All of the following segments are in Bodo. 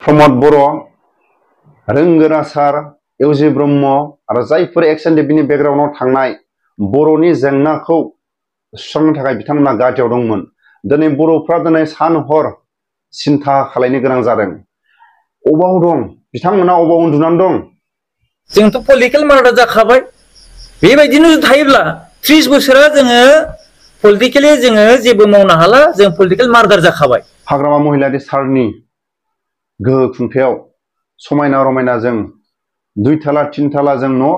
प्रमद बर' रोंगोरा सार एवजि ब्रह्म आरो जायफोर एक्स एनडिपिनि बेकग्राउन्डआव थांनाय बर'नि जेंनाखौ सुस्रांनो थाखाय बिथांमोना गादियाव दंमोन। दिनै बर'फ्रा दिनै सान हर सिन्था खालायनो गोनां जादों। अबाव दं बिथांमोना, अबाव उन्दुनानै दं? जोंथ' पलिटिकेल मार्डार जाखाबाय। बेबायदिनो थायोब्ला 30 बोसोरा जोङो पलिटिकेलि जोङो जेबो मावनो हाला, जों पलिटिकेल मार्डार जाखाबाय। हाग्रामा महिलारि सारनि गोहो खुंथायाव समायना रमायना जों 2 थाला 3 थाला जों न'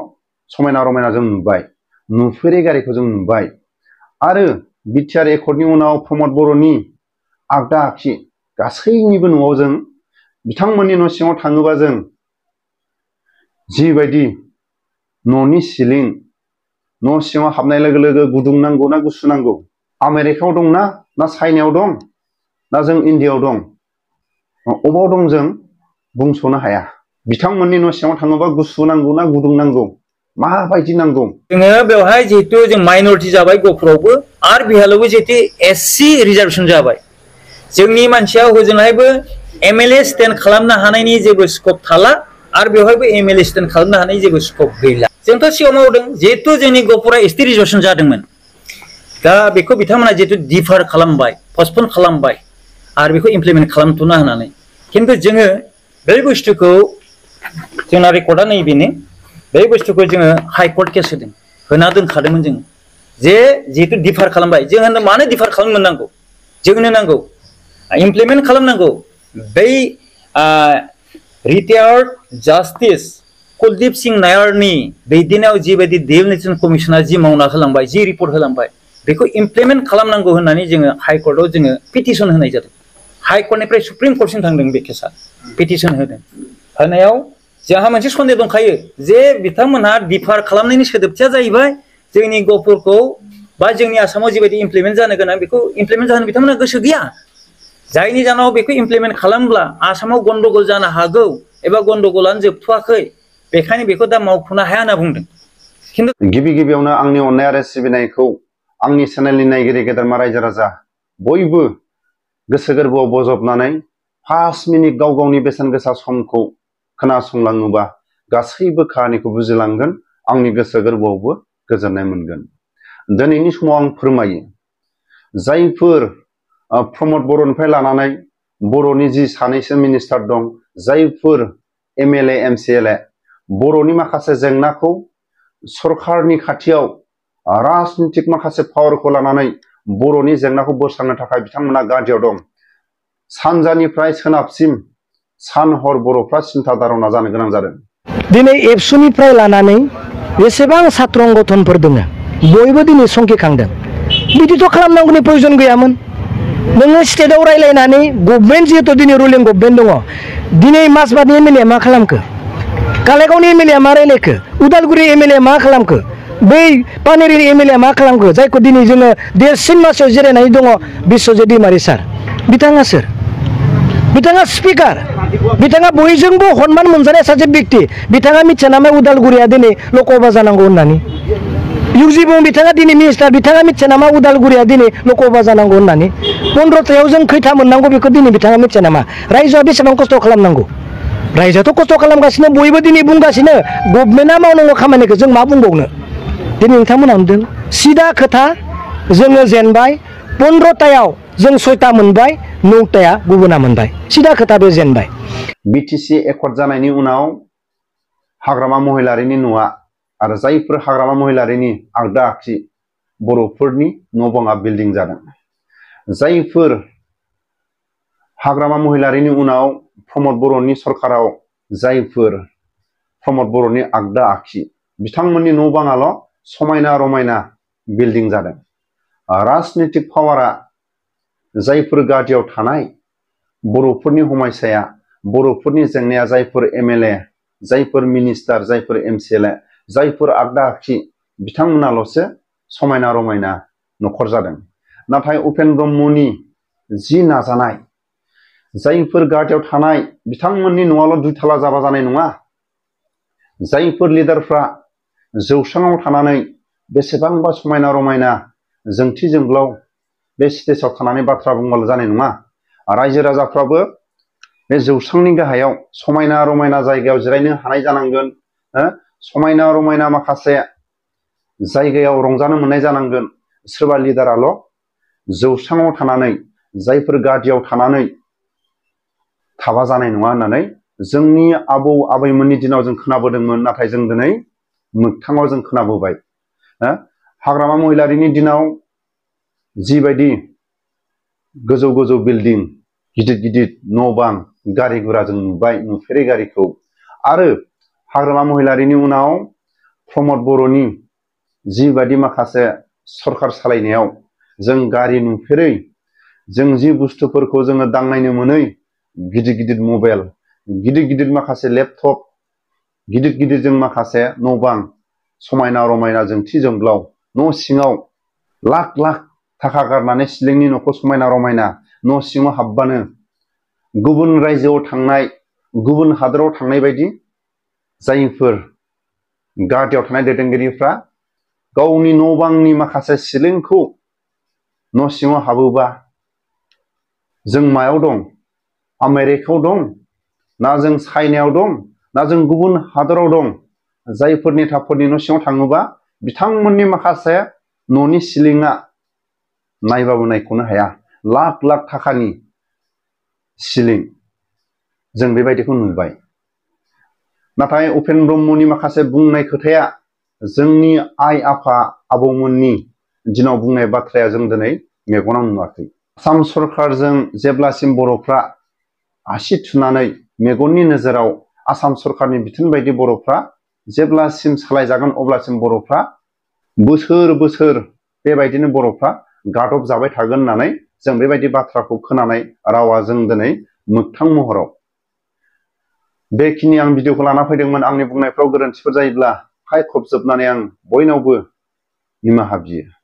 समायना रमायना जों नुबाय, नुफेरै गारिखौ जों नुबाय। आरो बिटिआर एकर्डनि उनाव प्रमद बर'नि आगदा आखि गासैनिबो न'आव जों बिथांमोननि न' सिङाव थाङोबा जों जिबायदि न'नि सिलिं, न' सिङाव हाबनाय लोगो लोगो गुदुं नांगौ ना गुसु नांगौ? आमेरिकायाव दं ना चाइनायाव दं ना जों इन्डियायाव दं? अबाव दं जों बुंस'नो हाया। बिथांमोननि न' सिङाव थाङोबा गुसु नांगौ ना गुदुं नांगौ, माबायदि नांगौ? जोङो बेवहाय जिहेतु जों माइनरिटि जाबाय गहपुरावबो, आरो बेहालावबो जिहेतु एससि रिजार्भेसन जाबाय। जोंनि मानसिया हजोंहायबो एमएलए स्टेन्ड खालामनो हानायनि जेबो स्कप थाला, आरो बेवहायबो एमएलए स्टेन्ड खालामनो हानायनि जेबो स्कप गैला। जोंथ' सिगाङाव मावदों, जिहेतु जोंनि गहपुरा एसटि रिजार्भेसन जादोंमोन। दा बेखौ बिथांमोना जिहेतु डिफार खालामबाय, पस्टपन खालामबाय, आरो बेखौ इमप्लिमेन्ट खालामथ'ना होनानै। खिन्थु जोङो बे बुस्थुखौ, जोंना रेकर्डआ नैबेनो, बे बुस्थुखौ जोङो हाइकर्ट केस होदों, होना दोनखादोंमोन जों जे जिहेतु डिफार खालामबाय। जों होनो मानो डिफार खालामनो नांगौ? जोंनो नांगौ, इमप्लिमेन्ट खालामनांगौ। बै रिटायार्ड जास्टिस कुलदीप सिंह नायारनि दैदेननायाव जिबायदि डिलिमिटेसन कमिसना जि मावना होलांबाय, जि रिपर्ट होलांबाय, बेखौ इमप्लिमेन्ट खालामनांगौ होननानै जोङो हाइकर्टआव जोङो पिटिसन होनाय जादों। हाइकर्टनिफ्राय सुप्रिम कर्टसिम थांदों बे केसा, पिटिसन होदों। होनायाव जोंहा मोनसे सन्देह दंखायो जे बिथांमोनहा डिफार खालामनायनि सोदोबथिया जाहैबाय जोंनि गहपुरखौ बा जोंनि आसामाव जिबायदि इमप्लिमेन्ट जानो गोनां बेखौ इमप्लिमेन्ट जानो बिथांमोनहा गोसो गैया। जायनि जाहोनाव बेखौ इमप्लिमेन्ट खालामब्ला आसामाव गन्डगल जानो हागौ, एबा गन्डगलानो जोबथ'वाखै, बेखायनो बेखौ दा मावफुंनो हाया होनना बुंदों। खिन्थु गिबियावनो आंनि अननाय आरो सिबिनायखौ आंनि चेनेलनि नायगिरि गेदेरमा रायजो राजा बयबो गोसो गोरबोआव बजबनानै 5 मिनिट गाव गावनि बेसेन गोसा समखौ खोनासंलाङोबा गासैबो खाहानिखौ बुजिलांगोन, आंनि गोसो गोरबोआवबो गोजोननाय मोनगोन। दिनैनि समाव आं फोरमायो, जायफोर प्रमद बर'निफ्राय लानानै बर'नि जि सानैसो मिनिस्टार दं, जायफोर एमएलए एमसिएलए बर'नि माखासे जेंनाखौ सरकारनि खाथियाव राजनितिक माखासे पावारखौ लानानै बर'नि जेंनाखौ बोस्रांनो थाखाय बिथांमोना गादियाव दं। सानजानिफ्राय सोनाबसिम सान हर बर'फ्रा सिन्था दारना जानो गोनां जादों। दिनै एबसुनिफ्राय लानानै बेसेबां सात्र संगठनफोर दङ, बयबो दिनै संखिखांदों। बिदिथ' खालामनांगौनि प्रयोजन गैयामोन। नोङो स्टेटआव रायलायनानै गभर्नमेन्ट जिहेतु दिनै रुलिं गभर्नमेन्ट दङ, दिनै माजबादनि एमएलए मा खालामखो? कालाइगावनि एमएलए मा रायलायखो? उदालगुरि एमएलए मा खालामखो? बै पानेरिनि एमएलए मा खालामखो? जायखौ दिनै जोङो देरसिन मासियाव जिरायनानै दङ बिश्वजित दैमारि सार, बिथाङा सोर? बिथाङा स्पिकार, बिथाङा बयजोंबो सन्मान मोनजानाय सासे व्यक्ति। बिथाङा मिथिया नामा उदालगुरिया दिनै लकसभा जानांगौ होननानै? इउजि बुं बिथाङा दिनै मिनिस्टार, बिथाङा मिथिया नामा उदालगुरिया दिनै लकसभा जानांगौ होननानै? 15थायाव जों खैथा मोननांगौ बेखौ दिनै बिथाङा मिथिया नामा? रायजोआ बेसेबां खस्थ' खालामनांगौ? रायजोआथ' खस्थ' खालामगासिनो, बयबो दिनै बुंगासिनो गभर्नमेन्टआ मावनांगौ खामानिखौ, जों मा बुंबावनो? दिनै नोंथांमोना नुदों सिदा खोथा, जोङो जेनबाय। 15थायाव जों 6था मोनबाय, 9थाया गुबुना मोनबाय, सिदा खोथा बे जेनबाय। बिटिसि एकर्ड जानायनि उनाव हाग्रामा महिलारिनि न'आ आरो जायफोर हाग्रामा महिलारिनि आगदा आखि बर'फोरनि न' बाङा बिल्डिं जादों। जायफोर हाग्रामा महिलारिनि उनाव प्रमद बर'नि सरकाराव जायफोर प्रमद बर'नि आगदा आखि बिथांमोननि न' बाङाल' समायना रमायना बिल्डिं जादों। राजनितिक पावारा जायफोर गादियाव थानाय बर'फोरनि हमायसाया, बर'फोरनि जेंनाया, जायफोर एमएलए, जायफोर मिनिस्टार, जायफोर एमसिएलए, जायफोर आगदा आखि बिथांमोनाल'सो समायना रमायना न'खर जादों। नाथाय उपेन ब्रह्मनि जि नाजानाय, जायफोर गादियाव थानाय बिथांमोननि न'आल' 2 थाला जाबा जानाय नङा। जायफोर लिडारफ्रा जौस्राङाव थानानै बेसेबांबा समायना रमायना जोंथि जोंग्लाव बे स्टेजाव थानानै बाथ्रा बुंबाल' जानाय नङा। रायजो राजाफ्राबो बे जौस्रांनि गाहायाव समायना रमायना जायगायाव जिरायनो हानाय जानांगोन, समायना रमायना माखासे जायगायाव रंजानो मोननाय जानांगोन। सोरबा लिडाराल' जौस्राङाव थानानै जायफोर गादियाव थानानै थाबा जानाय नङा होननानै जोंनि आबौ आबैमोननि दिनाव जों खोनाबोदोंमोन, नाथाय जों दिनै मोगथाङाव जों खोनाबोबाय। हाग्रामा महिलारिनि दिनाव जिबायदि गोजौ गोजौ बिल्डिं, गिदिर गिदिर न' बां, गारि गुरा जों नुबाय, नुफेरै गारिखौ। आरो हाग्रामा महिलारिनि उनाव प्रमद बर'नि जिबायदि माखासे सरखार सालायनायाव जों गारि नुफेरै, जों जि बुस्थुफोरखौ जोङो दांनायनो मोनै गिदिर गिदिर मबाइल, गिदिर गिदिर माखासे लेपटप, गिदिर गिदिर जों माखासे न' बां, समायना रमायना जोंथि जोंब्लाव न' सिङाव लाख लाख थाखा गारनानै सिलिंनि न'खौ समायना रमायना न' सिङाव हाबबानो गुबुन रायजोआव थांनाय, गुबुन हादराव थांनाय बायदि जायफोर गादियाव थानाय दैदेनगिरिफ्रा गावनि न' बांनि माखासे सिलिंखौ न' सिङाव हाबोबा जों मायाव दं? आमेरिकायाव दं ना जों चाइनायाव दं ना जों गुबुन हादराव दं? जायफोर नेताफोरनि न' सिङाव थाङोबा बिथांमोननि माखासे न'नि सिलिंआ नायबाबो नायख'नो हाया, लाख लाख थाखानि सिलिं। जों बेबायदिखौ नुबाय। नाथाय उपेन ब्रह्मनि माखासे बुंनाय खोथाया जोंनि आइ आफा आबौमोननि दिनाव बुंनाय बाथ्राया जों दिनै मेगनाव नुवाखै। आसाम सरकारजों जेब्लासिम बर'फ्रा आसि थुनानै मेगननि नोजोराव आसाम सरकारनि बिथोन बायदि बर'फ्रा जेब्लासिम सालायजागोन अब्लासिम बर'फ्रा बोसोर बोसोर बेबायदिनो बर'फ्रा गादब जाबाय थागोन होननानै जों बेबायदि बाथ्राखौ खोनानाय रावा जों दिनै मोगथां महराव। बेखिनि आं भिडिअखौ लाना फैदोंमोन। आंनि बुंनायफ्राव गोरोन्थिफोर जायोब्ला खाय खबजोबनानै आं बयनावबो निमाहा बियो।